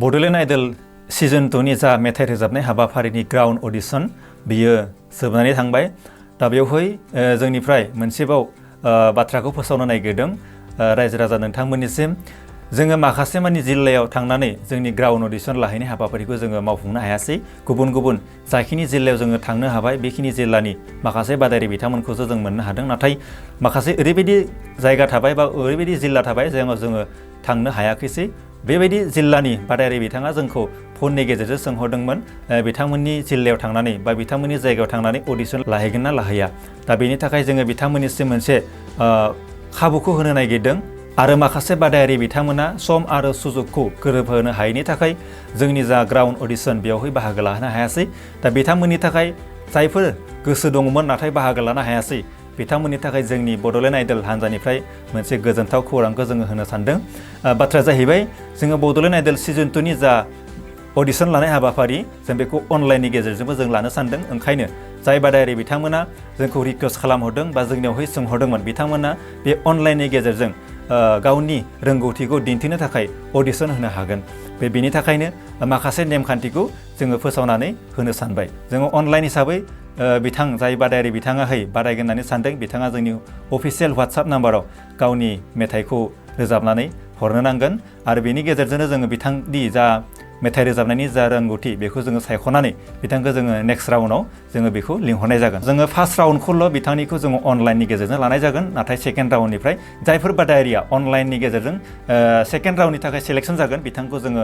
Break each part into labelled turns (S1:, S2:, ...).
S1: Bodoland Idol Season-2 नि जा मेथाइ रोजाबनाय हाबाफारिनि ग्राउन्ड अडिशन बियो जोबनानै थांबाय। दा बेवहाय जोंनिफ्राय मोनसेबाव बाथ्राखौ फोसावनो नागिरदों रायजो राजा नोंथांमोननिसिम। जोङो माखासे मानि जिल्लायाव थांनानै जोंनि ग्राउन्ड अडिशन लाहैनाय हाबाफारिखौ जोङो मावफुंनो हायासै। गुबुन गुबुन जाखिनि जिल्लायाव जोङो थांनो हाबाय बेखिनि जिल्लानि माखासे बादायारि बिथांमोनखौसो जों मोननो हादों। नाथाय माखासे ओरैबायदि जायगा थाबाय बा ओरैबायदि जिल्ला थाबाय जेराव जोङो थांनो हायाखैसै। बेबायदि जिल्लानि बादायारि बिथाङा जोंखौ फननि गेजेरजों सोंहरदोंमोन बिथांमोननि जिल्लायाव थांनानै बा बिथांमोननि जायगायाव थांनानै अडिशन लाहैगोन ना लाहैया। दा बेनि थाखाय जोङो बिथांमोननिसिम मोनसे खाबुखौ होनो नागिरदों। आरो माखासे बादायारि बिथांमोना सम आरो सुजुगखौ गोरोबहोनो हायैनि थाखाय जोंनि जा ग्राउन्ड अडिशन बेवहाय बाहागो लानो हायासै। दा बिथांमोननि थाखाय जायफोर गोसो दङमोन नाथाय बाहागो लानो हायासै बिथांमोननि थाखाय जोंनि बड'लेण्ड आइडल हान्जानिफ्राय मोनसे गोजोनथाव खौरांखौ जोङो होनो सानदों। बाथ्राया जाहैबाय जोङो बड'लेण्ड आइडल Season-2 नि जा अडिशन लानाय हाबाफारि जों बेखौ अनलाइननि गेजेरजोंबो जों लानो सानदों। ओंखायनो जाय बादायारि बिथांमोना जोंखौ रिक्वेस्ट खालामहरदों बा जोंनियावहाय सोंहरदोंमोन बिथांमोना बे अनलाइननि गेजेरजों गावनि रोंगौथिखौ दिन्थिनो थाखाय अडिशन होनो हागोन। बेनि थाखायनो माखासे नेमखान्थिखौ जोङो फोसावनानै होनो सानबाय। जोङो अनलाइन हिसाबै जाय बादायारि बिथाङाहाय बादायगोन होननानै सानदों बिथाङा जोंनि अफिसियेल WhatsApp नाम्बाराव गावनि मेथाइखौ रोजाबनानै हरनो नांगोन। आरो बेनि गेजेरजोंनो जोङो बिथांनि जा मेथाइ रोजाबनायनि जा रोंगौथि बेखौ जोङो सायख'नानै बिथांखौ जोङो नेक्स्ट राउन्डआव जोङो बेखौ लिंहरनाय जागोन। जोङो फार्स्ट राउन्डखौल' बिथांनिखौ जोङो अनलाइननि गेजेरजों लानाय जागोन। नाथाय सेकेन्ड राउन्डनिफ्राय जायफोर बादायारिया अनलाइननि गेजेरजों सेकेन्ड राउन्डनि थाखाय सेलेक्सन जागोन बिथांखौ जोङो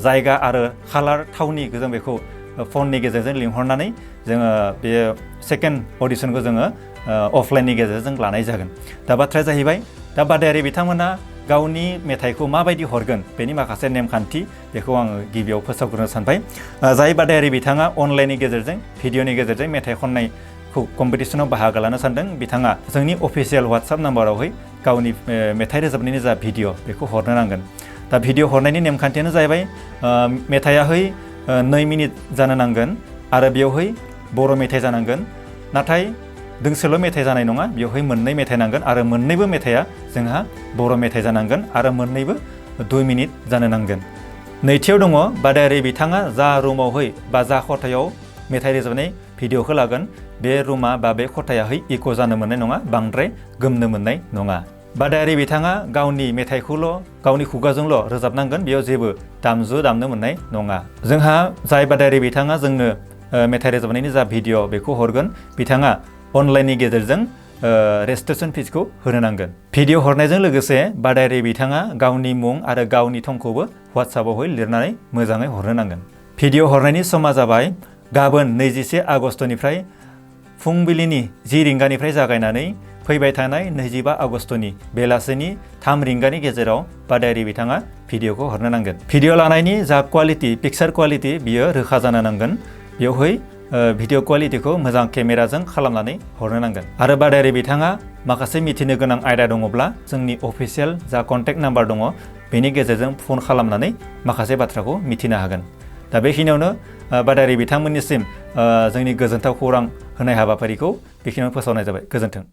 S1: जायगा आरो खालार थावनिखौ जों बेखौ फननि गेजेरजों लिंहरनानै जोङो बे सेकेन्ड अडिशनखौ जोङो अफलाइननि गेजेरजों लानाय जागोन। दा बाथ्राया जाहैबाय दा बादायारि बिथांमोना गावनि मेथाइखौ माबायदि हरगोन बेनि माखासे नेमखान्थि बेखौ आङो गिबियाव फोसावग्रोनो सानबाय। जाय बादायारि बिथाङा अनलाइननि गेजेरजों भिडिअनि गेजेरजों मेथाइ खननायखौ कम्पिटिसनाव बाहागो लानो सानदों बिथाङा जोंनि अफिसियेल WhatsApp नाम्बारावहाय गावनि मेथाइ रोजाबनायनि जा भिडिअ बेखौ हरनो नांगोन। दा भिडिअ हरनायनि नेमखान्थियानो जाहैबाय मेथाइयाहाय 2 मिनिट जानो नांगोन आरो बेवहाय बर' मेथाइ जानांगोन। नाथाय दोंसेल' मेथाइ जानाय नङा बेवहाय मोननै मेथाइ नांगोन आरो मोननैबो मेथाइया जोंहा बर' मेथाइ जानांगोन आरो मोननैबो 2 मिनिट जानो नांगोन। नैथियाव दङ बादायारि बिथाङा जा रुमावहाय बा जा खथायाव मेथाइ रोजाबनाय भिडिअखौ लागोन बे रुमा बा बे खथायाहाय इक' जानो मोननाय नङा, बांद्राय गोमनो मोननाय नङा। बादायारि बिथाङा गावनि मेथाइखौल' गावनि खुगाजोंल' रोजाबनांगोन, बेयाव जेबो दामजु दामनो मोननाय नङा। जोंहा जाय बादायारि बिथाङा जोंनो मेथाइ रोजाबनायनि जा भिडिअ बेखौ हरगोन बिथाङा अनलाइननि गेजेरजों रेजिस्ट्रेसन फिसखौ होनो नांगोन। भिडिअ हरनायजों लोगोसे बादायारि बिथाङा गावनि मुं आरो गावनि थंखौबो WhatsAppआवहाय लिरनानै मोजाङै हरनो नांगोन। भिडिअ हरनायनि समा जाबाय गाबोन 21 आगस्टनिफ्राय फुंबिलिनि 10 रिंगानिफ्राय जागायनानै फैबाय थानाय 25 आगस्टनि बेलासिनि 3 रिंगानि गेजेराव बादायारि बिथाङा भिडिअखौ हरनो नांगोन। भिडिअ लानायनि जा क्वालिटि पिक्सार क्वालिटि बियो रोखा जानो नांगोन। बेवहाय भिडिअ क्वालिटिखौ मोजां केमेराजों खालामनानै हरनो नांगोन। आरो बादायारि बिथाङा माखासे मिथिनो गोनां आयदा दङब्ला जोंनि अफिसियेल जा कन्टेक्ट नाम्बार दङ बेनि गेजेरजों फन खालामनानै माखासे बाथ्राखौ मिथिनो हागोन। दा बेखिनियावनो बादायारि बिथांमोननिसिम जोंनि गोजोनथाव खौरां होनाय हाबाफारिखौ बेखिनियावनो फोसावनाय जाबाय। गोजोन्थों।